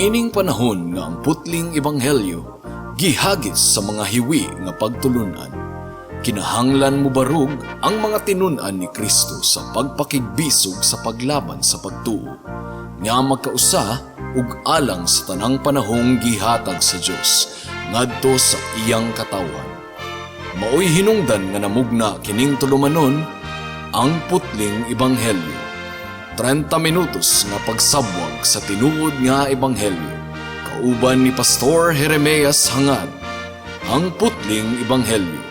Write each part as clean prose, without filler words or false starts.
Niining panahon nga ang putling ebanghelyo gihagis sa mga hiwi nga pagtulunan, kinahanglan mobarog ang mga tinun-an ni Kristo sa pagpakigbisog sa paglaban sa pagtuo nga magkausa ug alang sa tanang panahong gihatag sa Dios ngadto sa iyang katawhan. Maoy hinungdan nga namugna kining tulumanon, Ang Putling Ebanghelyo. 30 minutos nga pagsabwag sa tinuod nga ebanghelyo. Kauban ni Pastor Jeremias Hangad. Ang Putling Ebanghelyo.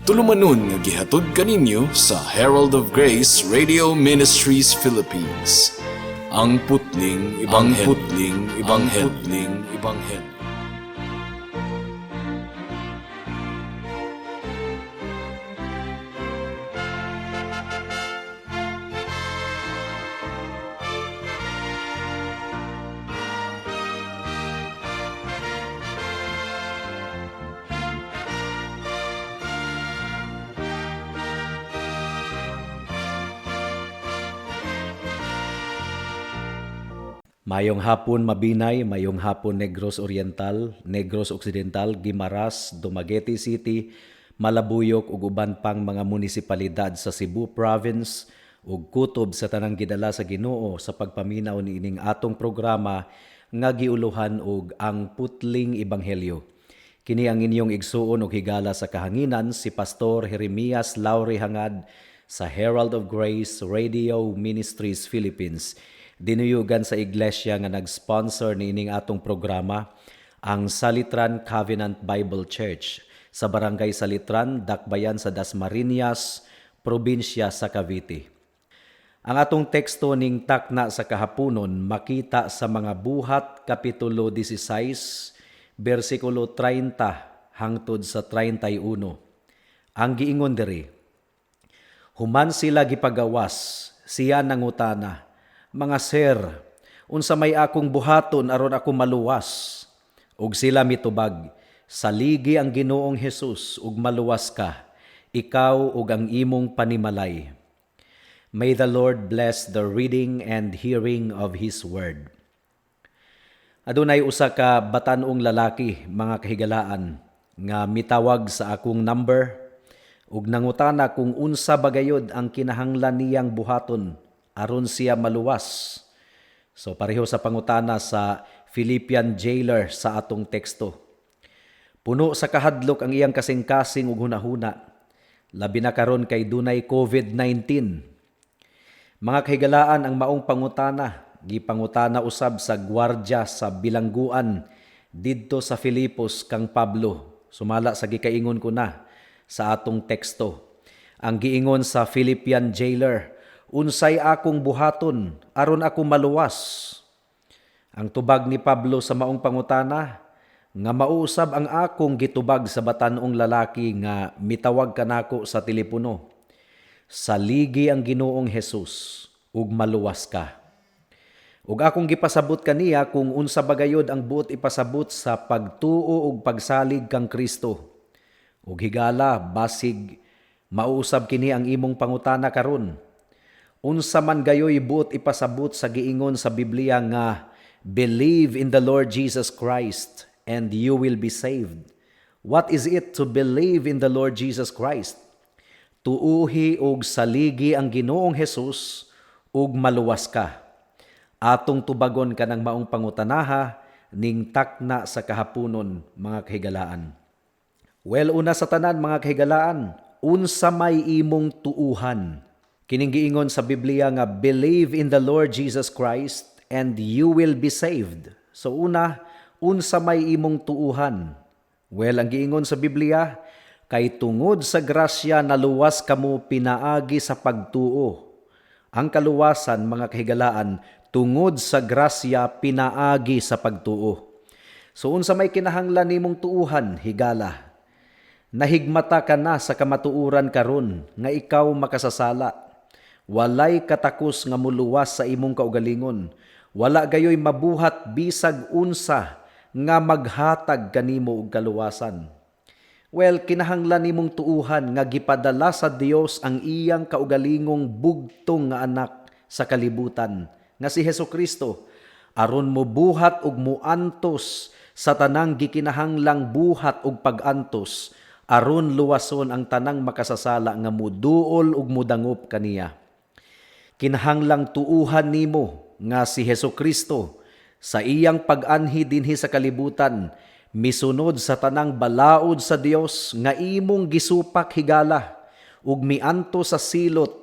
Tulumanon nga gihatod kaninyo sa Herald of Grace Radio Ministries Philippines. Ang Putling Ebanghelyo. Ang Putling Ebanghelyo. Putling Ebanghelyo. Mayong hapon, Mabinay, mayong hapon, Negros Oriental, Negros Occidental, Guimaras, Dumaguete City, Malabuyok ug uban pang mga munisipalidad sa Cebu Province ug kutob sa tanang gidala sa Ginoo sa pagpaminaw niining atong programa nga giuluhan og Ang Putling Ebanghelyo. Kini ang inyong igsuon og higala sa kahanginan, si Pastor Jeremias Lauri Hangad sa Herald of Grace Radio Ministries Philippines. Dinuyugan sa iglesia nga nag-sponsor niining atong programa, ang Salitran Covenant Bible Church sa Barangay Salitran, Dakbayan sa Dasmariñas, probinsya sa Cavite. Ang atong teksto ning takna sa kahaponon makita sa Mga Buhat Kapitulo 16, bersikulo 30 hangtod sa 31. Ang giingon diri, "Human sila gipagawas, siya nangutana, 'Mga sir, unsa may akong buhaton aron ako maluwas?' Ug sila mitubag, 'Saligi ang Ginoong Hesus ug maluwas ka, ikaw ug ang imong panimalay.'" May the Lord bless the reading and hearing of His Word. Adunay usa ka batan-ong lalaki, mga kahigalaan, nga mitawag sa akong number ug nangutana kung unsa bagayod ang kinahanglan niyang buhaton aron siya maluwas. So pareho sa pangutana sa Philippian jailer sa atong teksto. Puno sa kahadlok ang iyang kasing-kasing ug hunahuna. Labi na karon kay dunay COVID-19. Mga kahigalaan, ang maong pangutana gipangutana usab sa gwardya sa bilangguan didto sa Filipos kang Pablo. Sumala sa gikaingon ko na sa atong teksto. Ang giingon sa Philippian jailer, "Unsay akong buhaton aron ako maluwas?" Ang tubag ni Pablo sa maong pangutana nga mausab ang akong gitubag sa batan-ong lalaki nga mitawag kanako sa telepono. Saligi ang Ginoong Hesus ug maluwas ka. Ug akong gipasabot kaniya kung unsa bagayod ang buot ipasabot sa pagtuo ug pagsalig kang Kristo. Ug higala, basig mauusab kini ang imong pangutana karon. Unsa man gayoy buot ipasabot sa giingon sa Biblia nga "Believe in the Lord Jesus Christ and you will be saved"? What is it to believe in the Lord Jesus Christ? Tuuhi og saligi ang Ginoong Hesus ug maluwas ka. Atong tubagon kanang maong pangutanaha ning takna sa kahaponon, mga kahigalaan. Well, una sa tanan, mga kahigalaan, unsa may imong tuuhan? Kining giingon sa Biblia nga "Believe in the Lord Jesus Christ and you will be saved." So una, unsa may imong tuuhan? Well, ang giingon sa Biblia, "Kay tungod sa grasya naluwas kamo pinaagi sa pagtuo." Ang kaluwasan, mga kahigalaan, tungod sa grasya pinaagi sa pagtuo. So unsa may kinahanglan nimong tuuhan, higala? Nahigmata ka na sa kamatuoran karon nga ikaw makasasala. Walay katakos nga muluwas sa imong kaugalingon. Wala gayoy mabuhat bisag unsa nga maghatag kanimo og kaluwasan. Well, kinahanglan nimong tuuhan nga gipadala sa Dios ang iyang kaugalingong bugtong nga anak sa kalibutan nga si Hesus Kristo aron mobuhat ug muantos sa tanang gikinahanglang buhat ug pag-antos aron luwason ang tanang makasasala nga muduol ug mudangop kaniya. Kinahanglang tuuhan nimo nga si Hesus Kristo sa iyang pag-anhi dinhi sa kalibutan misunod sa tanang balaod sa Dios nga imong gisupak, higala, ug miantos sa silot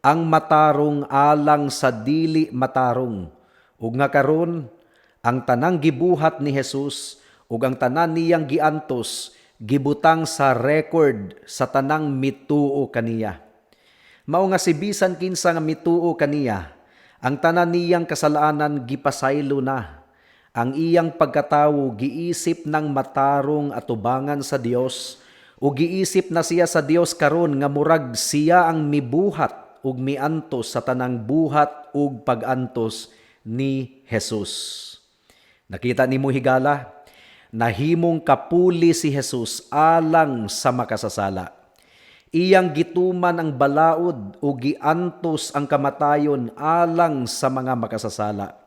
ang matarong alang sa dili matarong, ug nga karon ang tanang gibuhat ni Jesus ug ang tanan niyang giantos gibutang sa record sa tanang mituo kaniya. Mao nga si bisan kinsa nga mituo kaniya, ang tanan niyang kasalanan gipasaylo na. Ang iyang pagkatawo giisip ng matarong atubangan sa Dios ug giisip na siya sa Dios karon nga murag siya ang mibuhat ug miantos sa tanang buhat ug pagantos ni Jesus. Nakita nimo, higala, nahimong kapuli si Jesus alang sa makasasala. Iyang gituman ang balaod ug giantos ang kamatayon alang sa mga makasasala.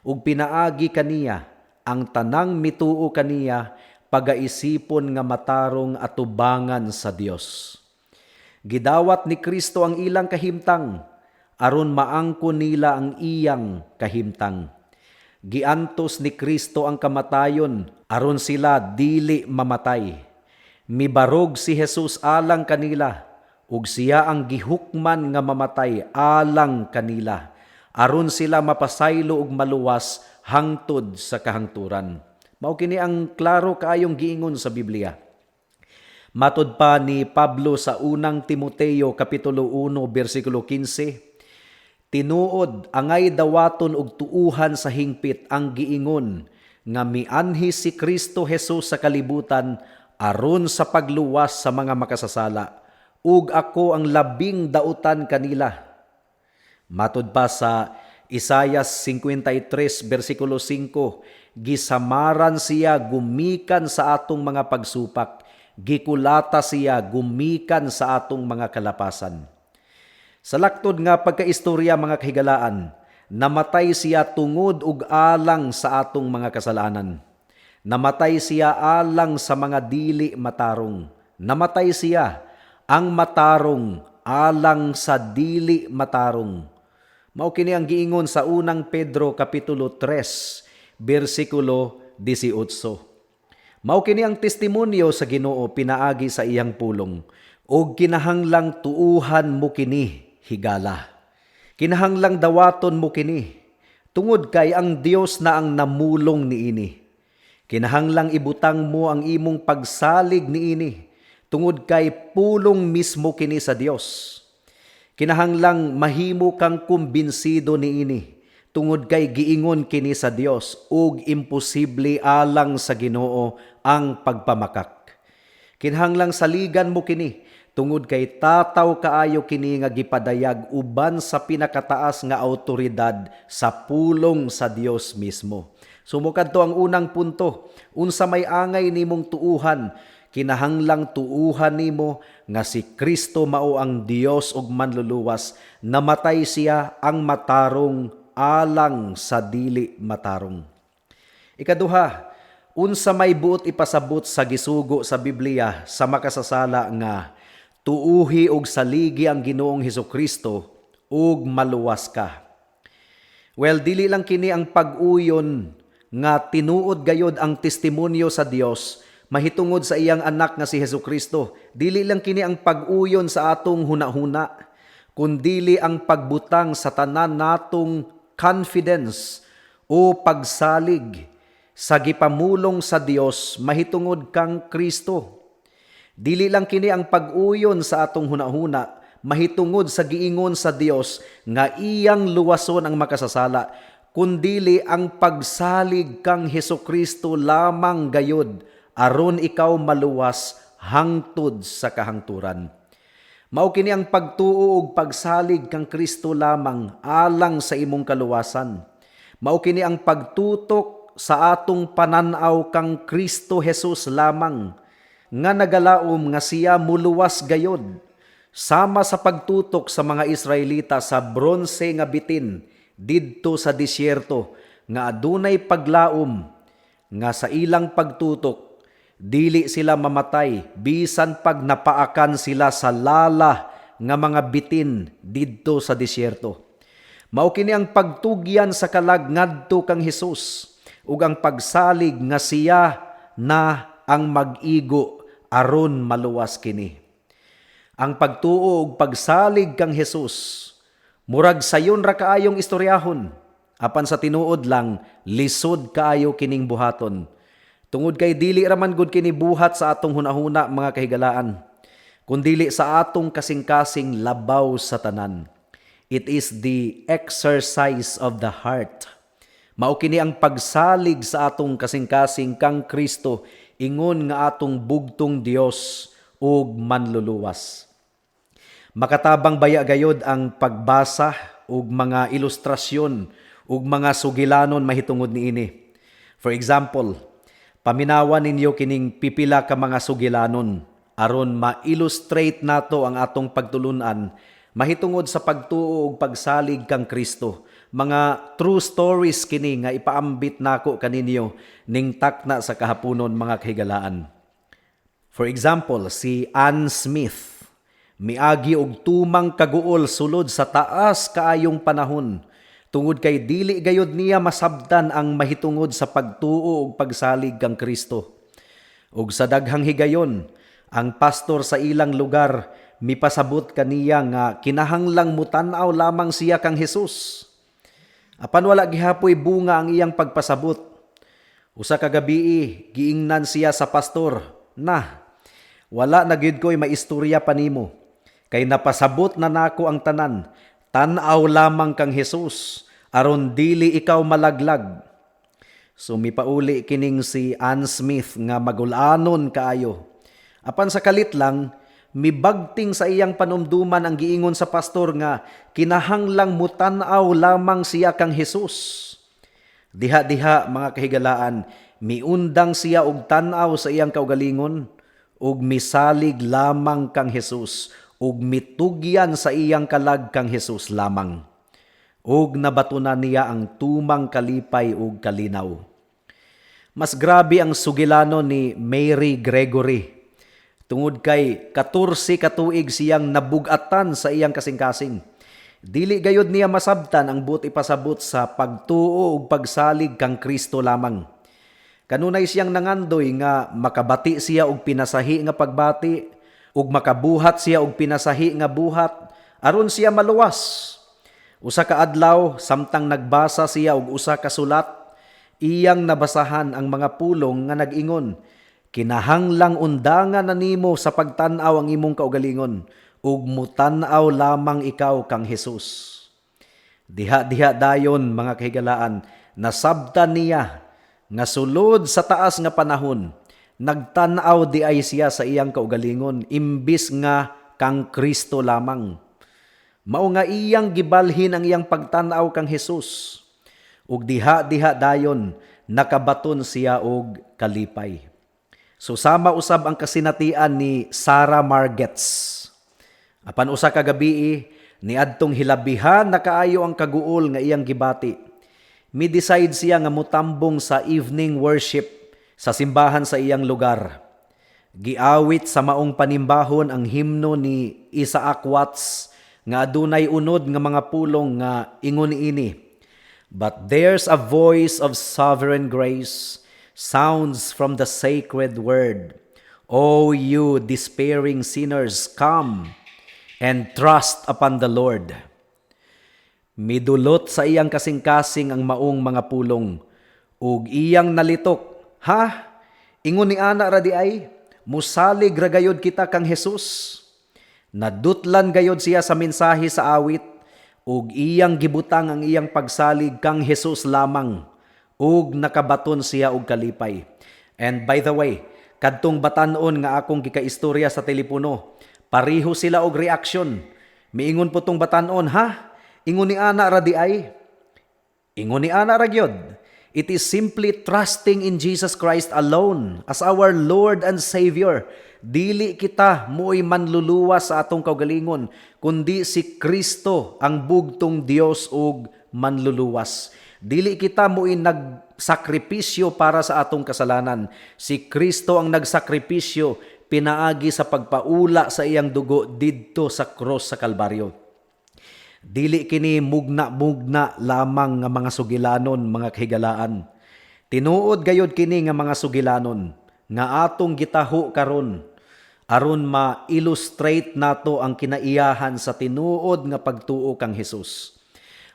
Ug pinaagi kaniya ang tanang mituo kaniya pagaisipon nga matarong atubangan sa Dios. Gidawat ni Kristo ang ilang kahimtang aron maangkon nila ang iyang kahimtang. Giantos ni Kristo ang kamatayon aron sila dili mamatay. Mibarog si Jesus alang kanila ug siya ang gihukman nga mamatay alang kanila aron sila mapasaylo ug maluwas hangtod sa kahangturan. Mao kini ang klaro kaayong giingon sa Biblia. Matod pa ni Pablo sa Unang Timoteo kapitulo 1 bersikulo 15, "Tinuod, angay dawaton og tuuhan sa hingpit ang giingon nga mianhi si Kristo Jesus sa kalibutan aron sa pagluwas sa mga makasasala, ug ako ang labing dautan kanila." Matod pa sa Isayas 53 bersikulo 5, "Gisamaran siya gumikan sa atong mga pagsupak, gikulata siya gumikan sa atong mga kalapasan." Sa laktod nga pagkaistorya, mga kahigalaan, namatay siya tungod ug alang sa atong mga kasalanan. Namatay siya alang sa mga dili matarong. Namatay siya ang matarong alang sa dili matarong. Mao kini ang giingon sa Unang Pedro kapitulo 3 bersikulo 18. Mao kini ang testimonyo sa Ginoo pinaagi sa iyang pulong, ug kinahanglang tuuhan mo kini, higala. Kinahanglang dawaton mo kini tungod kay ang Dios na ang namulong niini. Kinahanglang ibutang mo ang imong pagsalig niini tungod kay pulong mismo kini sa Dios. Kinahanglang mahimo kang kumbinsido niini tungod kay giingon kini sa Dios ug imposible alang sa Ginoo ang pagpamakak. Kinahanglang saligan mo kini tungod kay tataw kaayo kini nga gipadayag uban sa pinakataas nga autoridad sa pulong sa Dios mismo. So mokadto ang unang punto, unsa may angay nimong tuuhan, kinahanglang tuuhan nimo nga si Kristo mao ang Dios ug Manluluwas, namatay siya ang matarong alang sa dili matarong. Ikaduha, unsa may buot ipasabot sa gisugo sa Biblia sa makasasala nga tuuhi og saligi ang Ginoong Hesukristo ug maluwas ka? Well, dili lang kini ang pag-uyon nga tinuod gayod ang testimonyo sa Dios mahitungod sa iyang anak nga si Hesukristo. Dili lang kini ang pag-uyon sa atong hunahuna, kundili ang pagbutang sa tanan natong confidence o pagsalig sa gipamulong sa Dios mahitungod kang Kristo. Dili lang kini ang pag-uyon sa atong hunahuna mahitungod sa giingon sa Dios nga iyang luwason ang makasasala, kundili ang pagsalig kang Hesukristo lamang gayod aron ikaw maluwas hangtod sa kahangturan. Mao kini ang pagtuo ug pagsalig kang Kristo lamang alang sa imong kaluwasan. Mao kini ang pagtutok sa atong pananaw kang Kristo Jesus lamang nga nagalaom nga siya muluwas gayod, sama sa pagtutok sa mga Israelita sa bronse nga bitin didto sa disyerto nga adunay paglaom nga sa ilang pagtutok dili sila mamatay bisan pag napaakan sila sa lala nga mga bitin didto sa disyerto. Mao kini ang pagtugyan sa kalag ngadto kang Hesus ug ang pagsalig nga siya na ang mag-igo aron maluwas kini. Ang pagtuo ug pagsalig kang Hesus murag sayon ra kaayong istoryahon, apan sa tinuod lang lisod kaayo kining buhaton. Tungod kay dili ra man gud kini buhat sa atong hunahuna, mga kahigalaan, kundili sa atong kasing-kasing labaw sa tanan. It is the exercise of the heart. Mao kini ang pagsalig sa atong kasing-kasing kang Kristo ingon nga atong bugtong Dios ug manluluwas. Makatabang baya gayod ang pagbasa ug mga ilustrasyon ug mga sugilanon mahitungod niini. For example, paminawan ninyo kining pipila ka mga sugilanon aron ma-illustrate nato ang atong pagtulunan mahitungod sa pagtuo ug pagsalig kang Kristo. Mga true stories kini nga ipaambit nako kaninyo ning takna sa kahaponon, mga kahigalaan. For example, si Ann Smith miagi og tumang kaguol sulod sa taas kaayong panahon tungod kay dili gayod niya masabtan ang mahitungod sa pagtuo ug pagsalig kang Kristo. Ug sa daghang higayon, ang pastor sa ilang lugar mipasabot kaniya nga kinahanglang mutan-aw lamang siya kang Hesus. Apan wala gihapoy bunga ang iyang pagpasabot. Usa ka gabii, giingnan siya sa pastor, "Na, wala na gyud ko'y maistorya pa nimo. Kay napasabot na nako ang tanan. Tan-aw lamang kang Hesus aron dili ikaw malaglag." So mipauli kining si Ann Smith nga magulanon kaayo. Apan sa kalit lang, mibagting sa iyang panumduman ang giingon sa pastor nga kinahanglang mutan-aw lamang siya kang Hesus. Diha-diha, mga kahigalaan, miundang siya og tan-aw sa iyang kaugalingon ug misalig lamang kang Hesus ug mitugyan sa iyang kalag kang Hesus lamang. Ug nabatunan niya ang tumang kalipay ug kalinaw. Mas grabe ang sugilano ni Mary Gregory. Tungod kay 14 ka tuig siyang nabugatan sa iyang kasing-kasing. Dili gayod niya masabtan ang buot ipasabot sa pagtuo ug pagsalig kang Kristo lamang. Kanunay siyang nangandoy nga makabati siya og pinasahi nga pagbati ug makabuhat siya og pinasahi nga buhat aron siya maluwas. Usa ka adlaw, samtang nagbasa siya og usa ka sulat, iyang nabasahan ang mga pulong nga nag-ingon, "Kinahanglang undangan na nimo sa pagtan-aw ang imong kaugalingon ug mutan-aw lamang ikaw kang Hesus." Diha-diha dayon, mga kahigalaan, nasabtan niya nga sulod sa taas nga panahon, nagtan-aw diay siya sa iyang kaugalingon imbis nga kang Kristo lamang. Mao nga iyang gibalhin ang iyang pagtan-aw kang Hesus. Ug diha-diha dayon nakabaton siya og kalipay. So sama usab ang kasinatian ni Sarah Margetts. Apan usa ka gabii, niadtong hilabihan na kaayo ang kaguol nga iyang gibati, mi-decide siya nga mutambong sa evening worship sa simbahan sa iyang lugar. Giawit sa maong panimbahon ang himno ni Isaac Watts nga adunay unod nga mga pulong nga ingon niini: "But there's a voice of sovereign grace sounds from the sacred word. O you despairing sinners, come and trust upon the Lord." Midulot sa iyang kasing-kasing ang maong mga pulong ug iyang nalitok, "Ha? Ingon ni ana ra diay, musalig ra gayod kita kang Hesus?" Nadutlan gayod siya sa mensahe sa awit ug iyang gibutang ang iyang pagsalig kang Hesus lamang ug nakabaton siya og kalipay. And by the way, kadtong batan-on nga akong gikaistorya sa telepono, pareho sila og reaksyon. Miingon po tong batan-on, "Ha? Ingon ni ana ra diay?" Ingon ni ana ra gyud. It is simply trusting in Jesus Christ alone as our Lord and Savior. Dili kita mo'y manluluwas sa atong kaugalingon, kundi si Kristo ang bugtong Dios ug manluluwas. Dili kita mo'y nagsakripisyo para sa atong kasalanan. Si Kristo ang nagsakripisyo pinaagi sa pagpaula sa iyang dugo didto sa cross sa Kalbaryo. Dili kini mugna-mugna lamang nga mga sugilanon, mga kahigalaan. Tinuod gayod kini nga mga sugilanon nga atong gitaho karon aron ma-illustrate nato ang kinaiyahan sa tinuod nga pagtuo kang Hesus.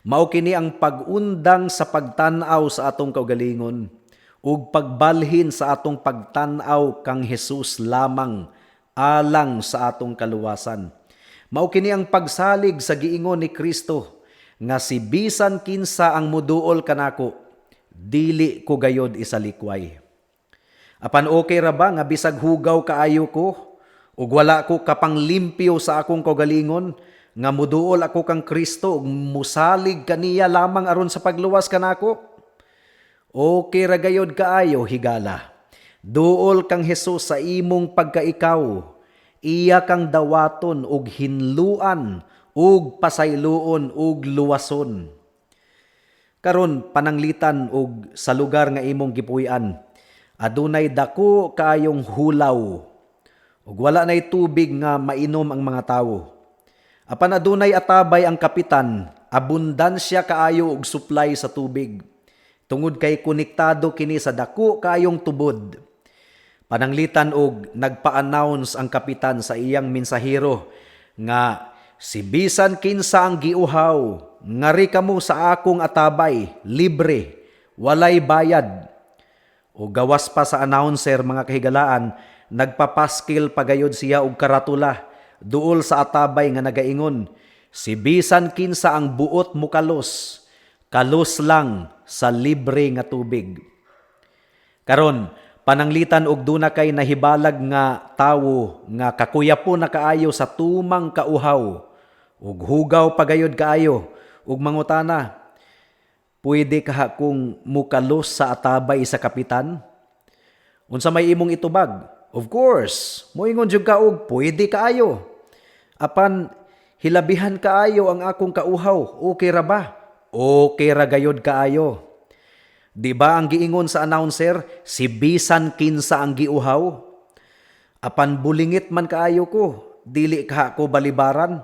Mao kini ang pag-undang sa pagtan-aw sa atong kaugalingon ug pagbalhin sa atong pagtan-aw kang Hesus lamang alang sa atong kaluwasan. Mao kini ang pagsalig sa giingon ni Kristo nga si bisan kinsa ang muduol kanako, dili ko gayod isalikway. Apan okay ra ba nga bisag hugaw kaayo ko ug wala ko kapanglimpyo sa akong kaugalingon nga muduol ako kang Kristo ug musalig kaniya lamang aron sa pagluwas kanako? Okay ra gayod kaayo, higala. Duol kang Hesus sa imong pagkaikaw. Iya kang dawaton ug hinluan ug pasayloon ug luwason. Karon, pananglitan og sa lugar nga imong gipuy-an, adunay dako kaayong hulaw ug wala nay tubig nga mainom ang mga tawo. Apan adunay atabay ang kapitan, abundansya kaayo og supply sa tubig. Tungod kay konektado kini sa dako kaayong tubod. Pananglitan og nagpa-announce ang kapitan sa iyang mensahero nga si bisan kinsa ang giuhaw, ngari kamo sa akong atabay, libre, walay bayad. O gawas pa sa announcer, mga kahigalaan, nagpapaskil pagayod siya og karatula duol sa atabay nga nagaingon, si bisan kinsa ang buot mukalos, kalos lang sa libre nga tubig. Karon, pananglitan og duna kay nahibalag nga tawo nga kakuyapo na kaayo sa tumang kauhaw ug hugaw pagayod kaayo ug mangutana, "Pwede kaha kong mukalos sa atabay sa kapitan?" Unsa may imong itubag? Of course, moingon jud ka og pwede kaayo. Apan hilabihan kaayo ang akong kauhaw, okay ra ba? Okay ra gayod kaayo. Di ba ang giingon sa announcer, si bisan kinsa ang giuhaw? Apan bulingit man kaayo ko, dili ka ko balibaran.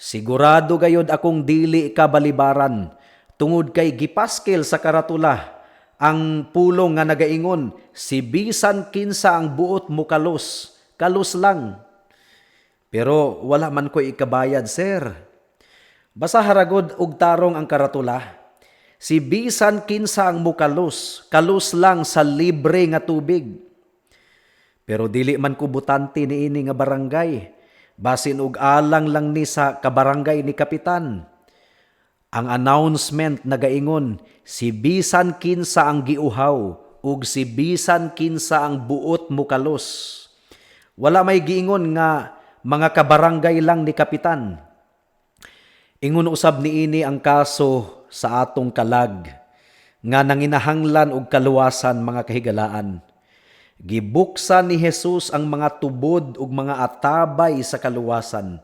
Sigurado gayod akong dili ka balibaran. Tungod kay gipaskil sa karatula ang pulong nga nagaingon, si bisan kinsa ang buot mo kalos, kalos lang. Pero wala man ko ikabayad, sir. Basa haragod og tarong ang karatula. Si bisan kinsa ang mukalos, kalos lang sa libre nga tubig. Pero dili man ko butante niini nga barangay. Basin og alang lang ni sa kabarangay ni kapitan. Ang announcement nagaingon, si bisan kinsa ang giuhaw ug si bisan kinsa ang buot mukalos. Wala may giingon nga mga kabarangay lang ni kapitan. Ingon usab niini ang kaso sa atong kalag nga nanginahanglan og kaluwasan, mga kahigalaan. Gibuksan ni Jesus ang mga tubod ug mga atabay sa kaluwasan.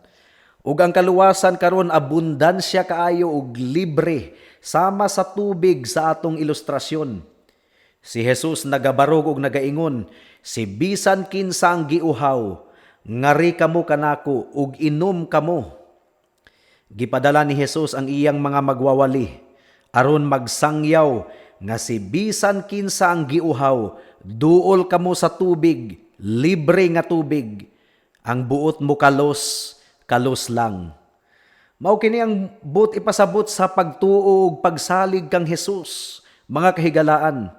Ug ang kaluwasan karon abundansya kaayo ug libre sama sa tubig sa atong ilustrasyon. Si Jesus nagabarog og nagaingon, si bisan kinsa ang giuhaw, ngari kamo kanako ug inom kamo. Gipadala ni Jesus ang iyang mga magwawali aron magsangyaw nga si bisan kinsa ang giuhaw, duol kamo sa tubig, libre nga tubig. Ang buot mo kalos, kalos lang. Mao kini ang buot ipasabot sa pagtuo ug pagsalig kang Jesus, mga kahigalaan.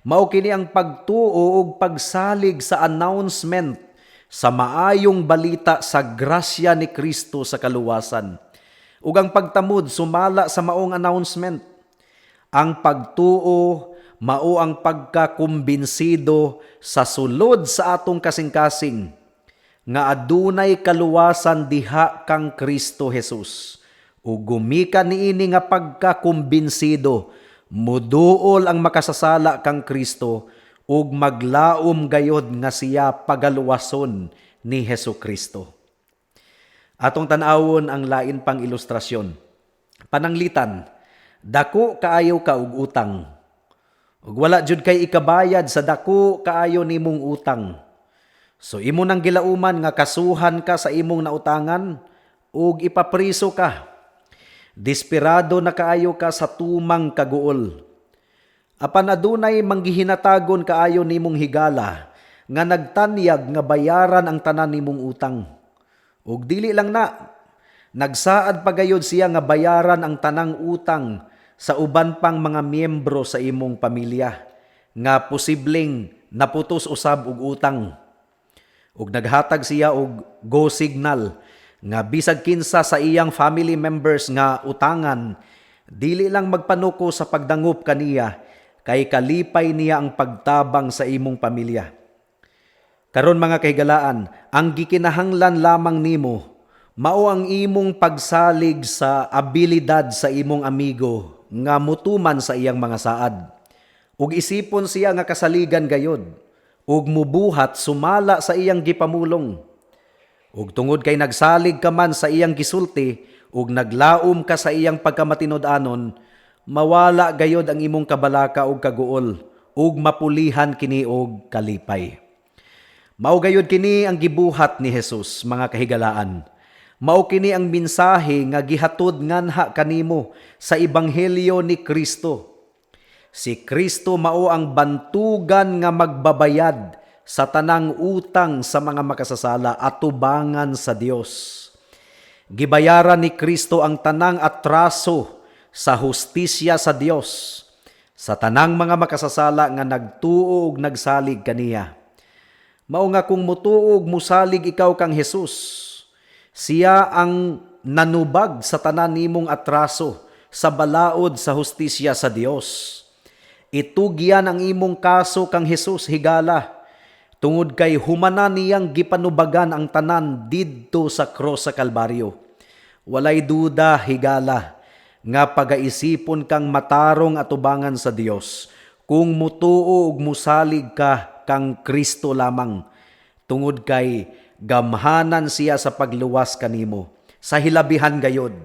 Mao kini ang pagtuo ug pagsalig sa announcement sa maayong balita sa grasya ni Kristo sa kaluwasan. Ug ang pagtamod sumala sa maong announcement. Ang pagtuo mao ang pagkakumbinsido sa sulod sa atong kasing-kasing nga adunay kaluwasan diha kang Kristo Jesus. Ug gumikan niini nga pagkakumbinsido, muduol ang makasasala kang Kristo ug maglaom gayod nga siya pagaluwason ni Hesus Kristo. Atong tan-awon ang lain pang ilustrasyon. Pananglitan, Dako kaayo ka og utang. Ug wala jud kay ikabayad sa dako kaayo nimong utang. So imo nang gilauman nga kasuhan ka sa imong nautangan ug ipapriso ka. Desperado na kaayo ka sa tumang kaguol. Apan adunay manggihinatagon kaayo nimong higala nga nagtanyag nga bayaran ang tanan nimong utang. Ug dili lang na, nagsaad pa gayud siya nga bayaran ang tanang utang sa uban pang mga miyembro sa imong pamilya nga posibleng naputos usab og utang. Ug naghatag siya og go signal nga bisag kinsa sa iyang family members nga utangan, dili lang magpanuko sa pagdangop kaniya kay kalipay niya ang pagtabang sa imong pamilya. Karon, mga kahigalaan, ang gikinahanglan lamang nimo mao ang imong pagsalig sa abilidad sa imong amigo nga mutuman sa iyang mga saad. Ug isipon siya nga kasaligan gayod ug mubuhat sumala sa iyang gipamulong. Ug tungod kay nagsalig ka man sa iyang gisulti ug naglaom ka sa iyang pagkamatinud-anon, mawala gayod ang imong kabalaka ug kaguol ug mapulihan kini og kalipay. Mao gayod kini ang gibuhat ni Jesus, mga kahigalaan. Mao kini ang mensahe nga gihatod nganha kanimo sa ebanghelyo ni Kristo. Si Kristo mao ang bantugan nga magbabayad sa tanang utang sa mga makasasala atubangan sa Dios. Gibayaran ni Kristo ang tanang atraso sa hustisya sa Dios sa tanang mga makasasala nga nagtuo ug nagsalig kaniya. Mao nga kung mutuo ug musalig ikaw kang Jesus, siya ang nanubag sa tanan nimong atraso sa balaod sa hustisya sa Dios. Itugyan ang imong kaso kang Jesus, higala, tungod kay humana niyang gipanubagan ang tanan didto sa cross sa Kalbaryo. Walay duda, higala, nga pagaisipon kang matarong atubangan sa Dios kung mutuo ug musalig ka kang Kristo lamang, tungod kay gamhanan siya sa pagluwas kanimo sa hilabihan gayod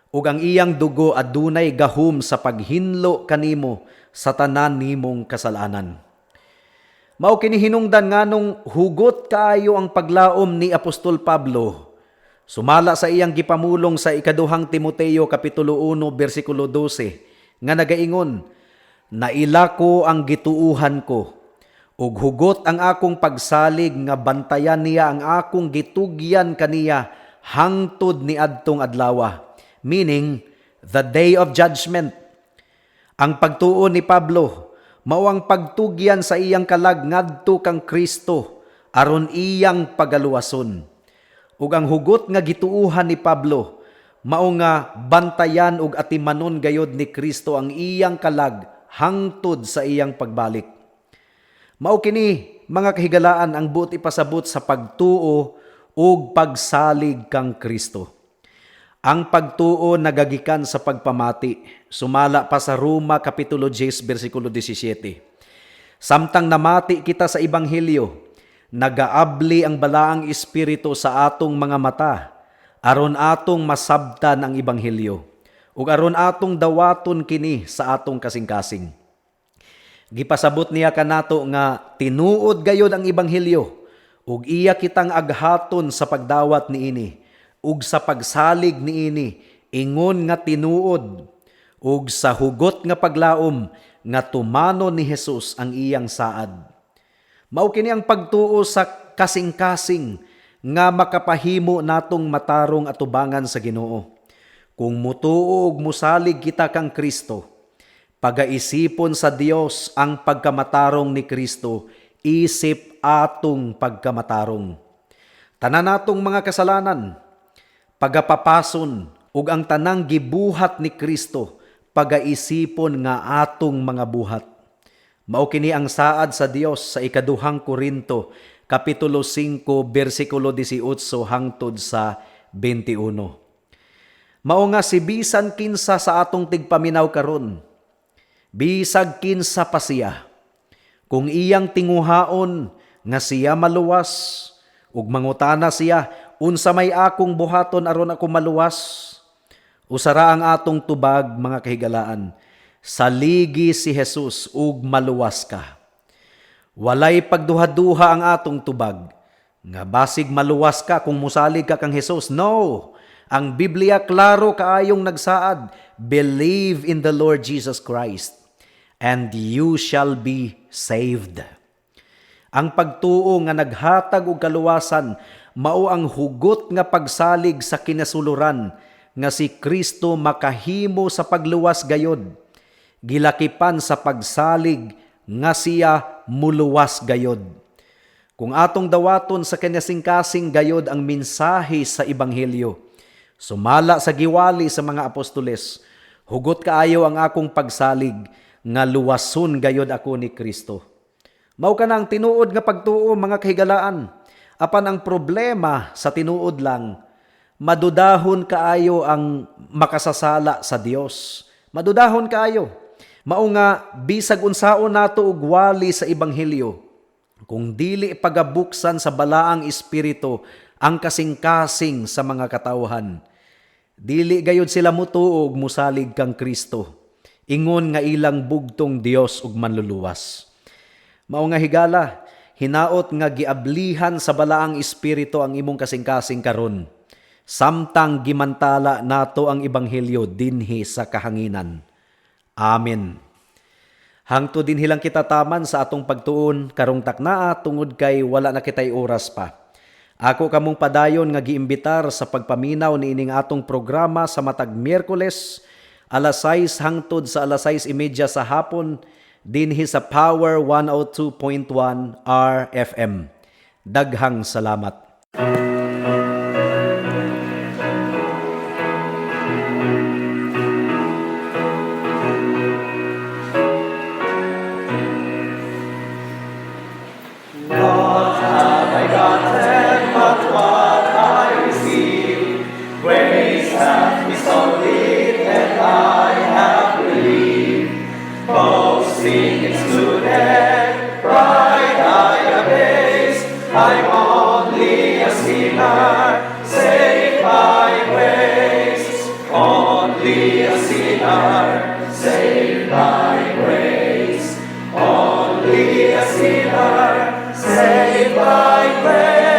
ug ang iyang dugo adunay gahom sa paghinlo kanimo sa tanan nimong kasalanan. Mao kini hinungdan nganong hugot kaayo ang paglaom ni Apostol Pablo sumala sa iyang gipamulong sa Ikaduhang Timoteo kapitulo 1 bersikulo 12 nga nagaingon, "Naila ko ang gituuhan ko ug hugot ang akong pagsalig nga bantayan niya ang akong gitugyan kaniya hangtod ni adtong adlawa," meaning the day of judgment. Ang pagtuo ni Pablo mao ang pagtugyan sa iyang kalag ngadto kang Kristo aron iyang pagaluwason. Ug ang hugot nga gituuhan ni Pablo mao nga bantayan ug atimanon gayod ni Kristo ang iyang kalag hangtod sa iyang pagbalik. Mao kini, mga kahigalaan, ang buot ipasabot sa pagtuo ug pagsalig kang Kristo. Ang pagtuo nagagikan sa pagpamati, sumala pa sa Roma kapitulo 10 bersikulo 17. Samtang namati kita sa ebanghelyo, nagaabli ang Balaang Espiritu sa atong mga mata aron atong masabtan ang ebanghelyo ug aron atong dawaton kini sa atong kasing-kasing. Gipasabot niya kanato nga tinuod gayod ang ebanghelyo ug iya kitang aghaton sa pagdawat niini ug sa pagsalig niini ingon nga tinuod ug sa hugot nga paglaom nga tumanon ni Jesus ang iyang saad. Mao kini ang pagtuo sa kasing-kasing nga makapahimo natong matarong atubangan sa Ginoo. Kung mutuo ug musalig kita kang Kristo, pagaisipon sa Dios ang pagkamatarong ni Kristo isip atong pagkamatarong. Tanan natong mga kasalanan pagapapason ug ang tanang gibuhat ni Kristo pagaisipon nga atong mga buhat. Mao kini ang saad sa Dios sa Ikaduhang Korinto kapitulo 5 bersikulo 18 hangtod sa 21. Mao nga si bisan kinsa sa atong tigpaminaw karon, bisag kinsa pa siya, kung iyang tinguhaon nga siya maluwas ug mangutana siya, "Unsa may akong buhaton aron ako maluwas?" Usara ang atong tubag, mga kahigalaan. Saligi si Jesus ug maluwas ka. Walay pagduha-duha ang atong tubag nga basig maluwas ka kung musalig ka kang Jesus. No! Ang Biblia klaro kaayong nagsaad, "Believe in the Lord Jesus Christ and you shall be saved." Ang pagtuo nga naghatag og kaluwasan mao ang hugot nga pagsalig sa kinasuluran nga si Kristo makahimo sa pagluwas gayod. Gilakipan sa pagsalig nga siya muluwas gayod. Kung atong dawaton sa kinasingkasing gayod ang mensahe sa ebanghelyo, sumala sa giwali sa mga apostoles, hugot kaayo ang akong pagsalig nga luwason gayod ako ni Kristo. Mao kana ang tinuod nga pagtuo, mga kahigalaan. Apan ang problema sa tinuod lang, madudahon kaayo ang makasasala sa Dios. Madudahon kaayo. Mao nga bisag unsaon nato og wali sa ebanghelyo, kung dili pagabuksan sa Balaang Espiritu ang kasing-kasing sa mga katawhan, dili gayod sila mutuo ug musalig kang Kristo ingon nga ilang bugtong Dios ug Manluluwas. Mao nga higala, hinaot nga giablihan sa Balaang Espiritu ang imong kasing-kasing karon samtang gimantala nato ang ebanghelyo dinhi sa kahanginan. Amen. Hangtod dinhi lang kita taman sa atong pagtuon karong taknaa tungod kay wala na kitay oras pa. Ako kamong padayon nga giimbitar sa pagpaminaw niining atong programa sa matag Miyerkules, alas 6 hangtod sa alas 6:30 sa hapon dinhi sa Power 102.1 RFM. Daghang salamat. Grace hath me so lead, and I have believed. Boasting excluded, pride I abase. I'm only a sinner, saved by grace. Only a sinner, saved by grace. Only a sinner, saved by grace.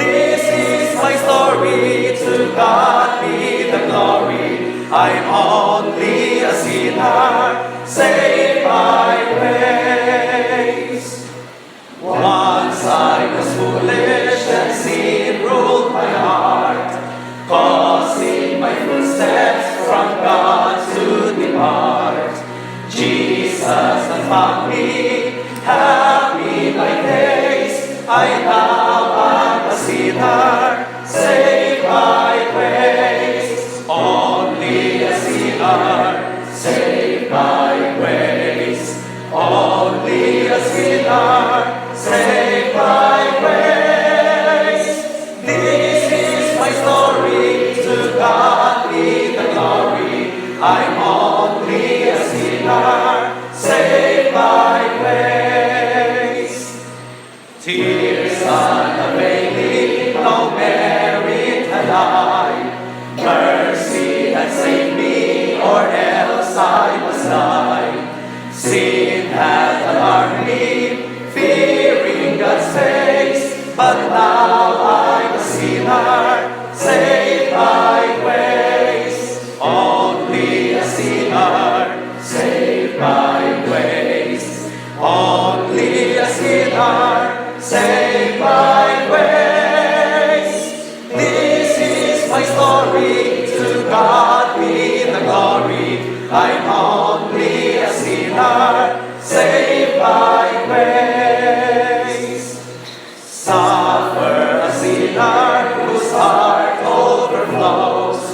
This is my story, to God be the glory. I'm only a sinner, saved by grace. Once I was foolish and sin ruled my heart, causing my footsteps from God to depart. Jesus has found me, happy my days. I now am a sinner, saved by grace. Only a sinner, saved by grace. Only a sinner, saved by grace. This is my story, to God be the glory. I'm only a sinner, saved by grace. Tears unavailing, no merit had I. Mercy had saved me, or else I must die. Sin had alarmed me, fearing God's face, but now I'm a sinner, saved by grace. Only a sinner, saved by grace. Only a sinner, saved by grace. This is my story, to God be the glory. I'm only a sinner, saved by grace. Suffer a sinner whose heart overflows,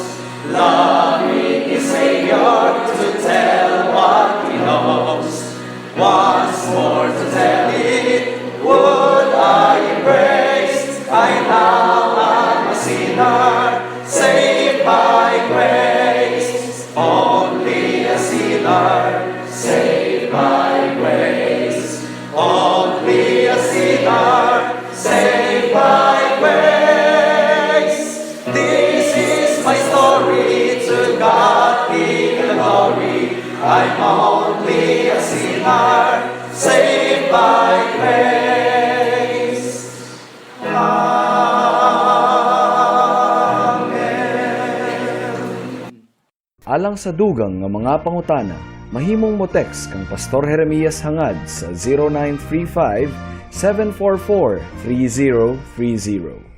loving his Savior to tell what he knows. Once more to tell it, would I embrace. I now am a sinner, saved by grace. Only a sinner, saved by grace. Only a sinner, saved by grace. This is my story. Only a sinner saved by grace. Amen. Alang sa dugang nga mga pangutana, mahimong mo text kang Pastor Jeremias Hangad sa 0935 744 3030.